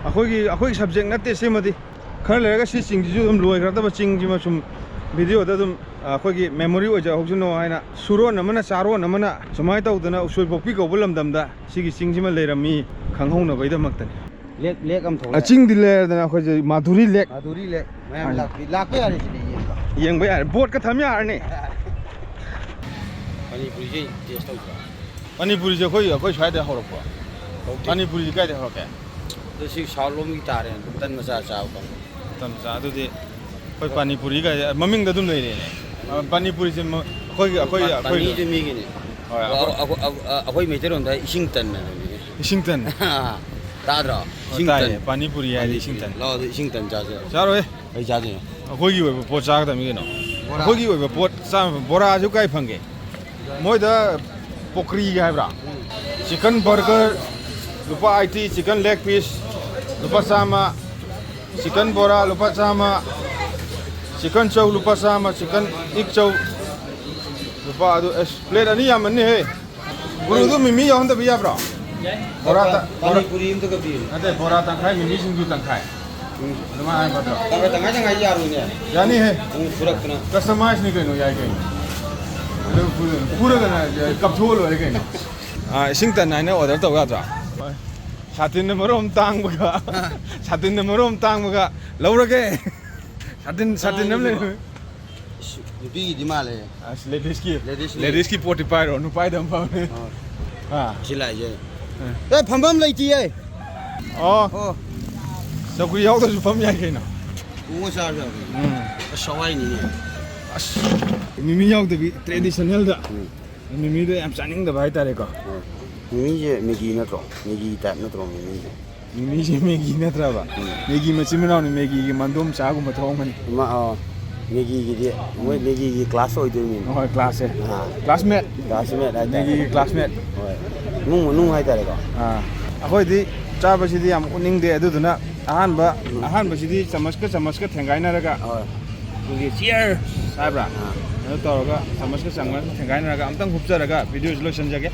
ꯑꯩꯈꯣꯏꯒꯤ, ꯑꯩꯈꯣꯏꯒꯤ subject ꯅꯠꯇꯦ ꯁꯤꯃꯗꯤ꯫ ꯈꯔ ꯂꯩꯔꯒ ꯁꯤ ꯆꯤꯡꯁꯤꯁꯨ ꯑꯗꯨꯝ ꯂꯣꯏꯈ꯭ꯔꯗꯕ ꯆꯤꯡꯁꯤꯃ ꯁꯨꯝ ꯚꯤꯗꯤꯑꯣꯗ ꯑꯗꯨꯝ, ꯑ, ꯑꯩꯈꯣꯏꯒꯤ memory ꯑꯣꯏꯖꯍꯧꯁꯅꯨ ꯍꯥꯏꯅ ꯁꯨꯔꯣꯟ ꯑꯃꯅ ꯆꯥꯔꯣꯟ ꯑꯃꯅ ꯁꯨꯃꯥꯏꯅ ꯇꯧꯗꯅ ꯎꯁꯣꯏ ꯄꯣꯛꯄꯤ ꯀꯧꯕ ꯂꯝꯗꯝꯗ ꯁꯤꯒꯤ ꯆꯤꯡꯁꯤꯃ ꯂꯩꯔꯝꯃꯤ ꯈꯪꯍꯧꯅꯕꯒꯤꯗꯃꯛꯇꯅꯤ꯫ ꯂꯦꯛ, ꯂꯦꯛ ꯑꯃ ꯊꯣꯛꯂꯛꯑꯦ꯫ ꯆꯤꯡꯗꯤ ꯂꯩꯔꯗꯅ ꯑꯩꯈꯣꯏꯁꯦ ꯃꯥꯙꯨꯔꯤ ꯂꯦꯛ꯫ ꯃꯥꯙꯨꯔꯤ ꯂꯦꯛ꯫ ꯃꯌꯥꯝ ꯂꯥꯛꯄꯤ-, ꯂꯥꯛꯄ ꯌꯥꯔꯦ ꯁꯤꯗꯤ ꯌꯦꯡꯕ꯫ ꯌꯦꯡꯕ ꯌꯥꯔꯦ꯫ ꯕꯣꯠꯀ ꯊꯝ ꯌꯥꯔꯅꯤ꯫ ꯄꯥꯅꯤꯄꯨꯔꯤꯁꯦ ꯇꯦꯁ ꯇꯧꯗ꯭ꯔꯣ? ꯄꯥꯅꯤꯄꯨꯔꯤꯁꯦ ꯑꯩꯈꯣꯏ, ꯑꯩꯈꯣꯏ ꯁ꯭ꯋꯥꯏꯗ ꯍꯧꯔꯛꯄ꯭ꯔꯣ? ꯍꯧꯗꯦ꯫ ꯄꯥꯅꯤꯄꯨꯔꯤꯁꯦ ꯀꯥꯏꯗ ꯍꯧꯔꯛꯀꯦ? ꯑꯗꯣ ꯁꯤ ꯁꯥꯎꯠ ꯂꯣꯝꯒꯤ ꯇꯥꯔꯦ, ꯇꯟ ꯃꯆꯥ ꯆꯥꯕ ꯀꯥꯡꯕꯨ꯫ ꯃꯇꯝ ꯆꯥ-, ꯑꯗꯨꯗꯤ ꯑꯩꯈꯣꯏ ꯄꯥꯅꯤꯄꯨꯔꯤ ꯀꯥꯏꯁꯦ ꯃꯃꯤꯡꯗ ꯑꯗꯨꯝ ꯂꯩꯔꯦꯅꯦ꯫ ꯑ, ꯄꯥꯅꯤꯄꯨꯔꯤꯁꯦ ꯃ-, ꯑꯩꯈꯣꯏꯒꯤ, ꯑꯩꯈꯣꯏ, ꯄꯥ-, ꯑꯩꯈꯣꯏ ꯄꯥꯅꯤꯁꯦ ꯃꯤꯒꯤꯅꯦ꯫ ꯍꯣꯏ, ꯑꯗꯣ ꯑꯩꯈꯣꯏ ꯑꯩꯈꯣꯏ, ꯑꯩꯈꯣꯏ, ꯑꯩꯈꯣꯏ ꯃꯩꯇꯩꯔꯣꯟꯗ ꯏꯁꯤꯡ ꯇꯟ ꯍꯥꯏꯕꯅꯤꯅꯦ꯫ ꯏꯁꯤꯡ ꯇꯟ꯫ ꯇꯥꯗ꯭ꯔꯣ? ꯍꯣꯏ, ꯏꯁꯤꯡ ꯇꯥꯏꯌꯦ꯫ ꯇꯟ꯫ ꯄꯥꯅꯤꯄꯨꯔꯤ ꯍꯥꯏꯗꯤ ꯄꯥꯅꯤꯄꯨꯔꯤ꯫ ꯏꯁꯤꯡ ꯇꯟ꯫ ꯂꯥꯛꯑꯣ, ꯑꯗꯨ ꯏꯁꯤꯡ ꯇꯟ ꯆꯥꯁꯦ꯫ ꯆꯥꯔꯣꯏ꯫ ꯀꯩ ꯆꯥꯗꯣꯏꯅꯣ? ꯑꯩꯈꯣꯏꯒꯤ ꯑꯣꯏꯕ ꯄꯣꯠ ꯆꯥꯒꯗꯕꯅꯤ ꯀꯩꯅꯣ꯫ ꯕꯣꯔꯥ꯫ ꯑꯩꯈꯣꯏꯒꯤ ꯑꯣꯏꯕ ꯄꯣꯠ ꯆꯥ-, ꯕꯣꯔꯥꯁꯨ ꯀꯥꯏ ꯐꯪꯒꯦ? ꯃꯣꯏꯗ ꯄꯣꯀ꯭ꯔꯤꯒ ꯍꯥꯏꯕ꯭ꯔꯥ? ꯎꯝ꯫ ꯆꯤꯀꯟ ꯕꯔꯒꯔ ꯂꯨꯄꯥ ꯑꯩꯠꯇꯤ, ꯆꯤꯀꯟ ꯂꯦꯒ ꯄꯤꯁ ꯂꯨꯄꯥ ꯆꯥꯝꯃ, ꯆꯤꯀꯟ ꯕꯣꯔꯥ ꯂꯨꯄꯥ ꯆꯥꯝꯃ, ꯆꯤꯀꯟ ꯆꯧ ꯂꯨꯄꯥ ꯆꯥꯝꯃ, ꯆꯤꯀꯟ ꯏꯛ ꯆꯧ ꯂꯨꯄꯥ ꯑꯗꯨ, ꯑꯁ, ꯄ꯭ꯂꯦꯠ ꯑꯅꯤ ꯌꯥꯝꯃꯟꯅꯤꯍꯦ꯫ ꯒꯨꯔꯨꯗꯨ ꯃꯤꯃꯤ ꯌꯥꯎꯍꯟꯗꯕ ꯌꯥꯕ꯭ꯔꯣ? ꯌꯥꯏ꯫ ꯕꯣꯔꯥ ꯇ-, ꯕꯣꯔꯥ-, ꯄꯥꯅꯤꯄꯨꯔꯤ ꯑꯝꯇꯒ ꯄꯤꯌꯨꯅꯦ꯫ ꯅꯠꯇꯦ, ꯕꯣꯔꯥ ꯇꯪꯈꯥꯏ, ꯃꯤꯃꯤ ꯁꯤꯡꯖꯨ ꯇꯪꯈꯥꯏ꯫ ꯎꯝ꯫ ꯑꯗꯨꯃꯥꯏꯅ ꯍꯥꯏ ꯐꯠꯇ꯭ꯔꯣ? ꯇꯪꯈꯥꯏ, ꯇꯪꯈꯥꯏ, ꯇꯪꯈꯥꯏ ꯌꯥꯔꯣꯏꯅꯦ꯫ ꯌꯥꯅꯤꯍꯦ꯫ ꯑꯃꯨꯛ ꯐꯨꯔꯛꯇꯅ꯫ ꯀꯁꯇꯃꯥꯏꯖꯅꯤ ꯀꯩꯅꯣ, ꯌꯥꯏ ꯀꯩꯅꯣ꯫ ꯑꯗꯨ ꯐꯨ-, ꯐꯨꯔꯒꯅ ꯀꯞꯊꯣꯛꯑ ꯂꯣꯏꯔꯦ ꯀꯩꯅꯣ꯫ ꯑꯥ, ꯏꯁꯤꯡ ꯇꯟ ꯍꯥꯏꯅ ꯑꯣꯔꯗꯔ ꯇꯧ ꯌꯥꯗ꯭ꯔꯣ? ꯍꯣꯏ꯫ ꯁꯥꯇꯤꯟꯅ ꯃꯔꯣꯝ ꯇꯥꯡꯕꯒ, ꯁꯥꯇꯤꯟꯅ ꯃꯔꯣꯝ ꯇꯥꯡꯕꯒ ꯂꯧꯔꯒꯦ꯫ ꯁꯥꯇꯤꯟ, ꯁꯥꯇꯤꯟ ꯑꯃ ꯂꯩꯔꯦ꯫ ꯏꯁ, ꯅꯨꯄꯤꯒꯤꯗꯤ ꯃꯥꯜꯂꯦ꯫ ꯑꯁ, ꯂꯦꯗꯤꯁꯀꯤ, ꯂꯦꯗꯤꯁꯀꯤ꯫ ꯂꯦꯗꯤꯁꯀꯤ ꯄꯣꯠꯇꯤ ꯄꯥꯏꯔꯣ, ꯅꯨꯄꯥꯏꯗ ꯑꯃ ꯐꯝꯃꯦ꯫ ꯑꯥ꯫ ꯑꯥ꯫ ꯁꯤ ꯂꯥꯛꯏꯁꯦ꯫ ꯑꯥ꯫ ꯑꯦ, ꯐꯝꯐꯝ ꯂꯩꯇꯤꯌꯦ꯫ ꯑꯣ꯫ ꯑꯣ꯫ ꯆꯧꯀ꯭ꯔꯤ ꯌꯥꯎꯗ꯭ꯔꯁꯨ ꯐꯝ ꯌꯥꯏ ꯀꯩꯅꯣ꯫ ꯎ ꯆꯥꯔꯁꯨ ꯌꯥꯕꯅꯤ꯫ ꯎꯝ꯫ ꯑꯁ, ꯁꯋꯥꯏꯅꯤꯅꯦ꯫ ꯑꯁ, ꯃꯤꯃꯤ ꯌꯥꯎꯗꯕꯤ ꯇ꯭ꯔꯦꯗꯤꯁꯅꯦꯜꯗ꯫ ꯎꯝ꯫ ꯃꯤꯃꯤꯗꯣ ꯌꯥꯝ ꯆꯥꯅꯤꯡꯗꯕ ꯍꯥꯏꯇꯥꯔꯦꯀꯣ꯫ ꯎꯝ꯫ ꯃꯤꯃꯤꯁꯦ ꯃꯦꯒꯤ ꯅꯠꯇ꯭ꯔꯣ? ꯃꯦꯒꯤ ꯇꯥꯏꯞ ꯅꯠꯇ꯭ꯔꯣ ꯃꯤꯃꯤꯁꯦ? ꯃꯤꯃꯤꯁꯦ ꯃꯦꯒꯤ ꯅꯠꯇ꯭ꯔꯕ? ꯎꯝ꯫ ꯃꯦꯒꯤ ꯃꯆꯤꯟ ꯃꯅꯥꯎꯅꯤ, ꯃꯦꯒꯤꯒꯤ ꯃꯟꯗꯣꯝ ꯆꯥꯒꯨꯝꯕ ꯊꯣꯛꯑꯝꯒꯅꯤ꯫ ꯃꯥ, ꯑꯥ, ꯃꯦꯒꯤꯒꯤꯗꯤ, ꯃꯣꯏ ꯃꯦꯒꯤꯒꯤ ꯀ꯭ꯂꯥꯁ ꯑꯣꯏꯗꯣꯏꯅꯤ꯫ ꯍꯣꯏ, ꯀ꯭ꯂꯥꯁꯁꯦ꯫ ꯑꯥ꯫ ꯀ꯭ꯂꯥꯁꯃꯦꯠ꯫ ꯀ꯭ꯂꯥꯁꯃꯦꯠ ꯍꯥꯏꯇꯥꯔꯦ꯫ ꯃꯦꯒꯤꯒꯤ ꯀ꯭ꯂꯥꯁꯃꯦꯠ꯫ ꯍꯣꯏ꯫ ꯏꯃꯨꯡ ꯃꯅꯨꯡ ꯍꯥꯏꯇꯥꯔꯦꯀꯣ꯫ ꯑꯥ꯫ ꯑꯩꯈꯣꯏꯗꯤ ꯆꯥꯕꯁꯤꯗꯤ ꯌꯥꯝ ꯎꯠꯅꯤꯡꯗꯦ, ꯑꯗꯨꯗꯨꯅ ꯑꯍꯥꯟꯕ, ꯎꯝ꯫ ꯑꯍꯥꯟꯕꯁꯤꯗꯤ ꯆꯃꯁꯀ ꯆꯃꯁꯀ ꯊꯦꯡꯒꯥꯏꯅꯔꯒ ꯍꯣꯏ꯫ ꯑꯩꯈꯣꯏꯒꯤ ꯆꯤꯌꯔꯁ ꯍꯥꯏꯕ꯭ꯔꯥ? ꯑꯥ꯫ ꯑꯗꯨ ꯇꯧꯔꯒ ꯆꯃꯁꯀ ꯆꯃꯁꯀ ꯊꯦꯡꯒꯥꯏꯅꯔꯒ ꯑꯝꯇꯪ ꯍꯨꯞꯆꯔꯒ ꯚꯤꯗꯤꯑꯣꯁꯤ ꯂꯣꯏꯁꯤꯟꯖꯒꯦ꯫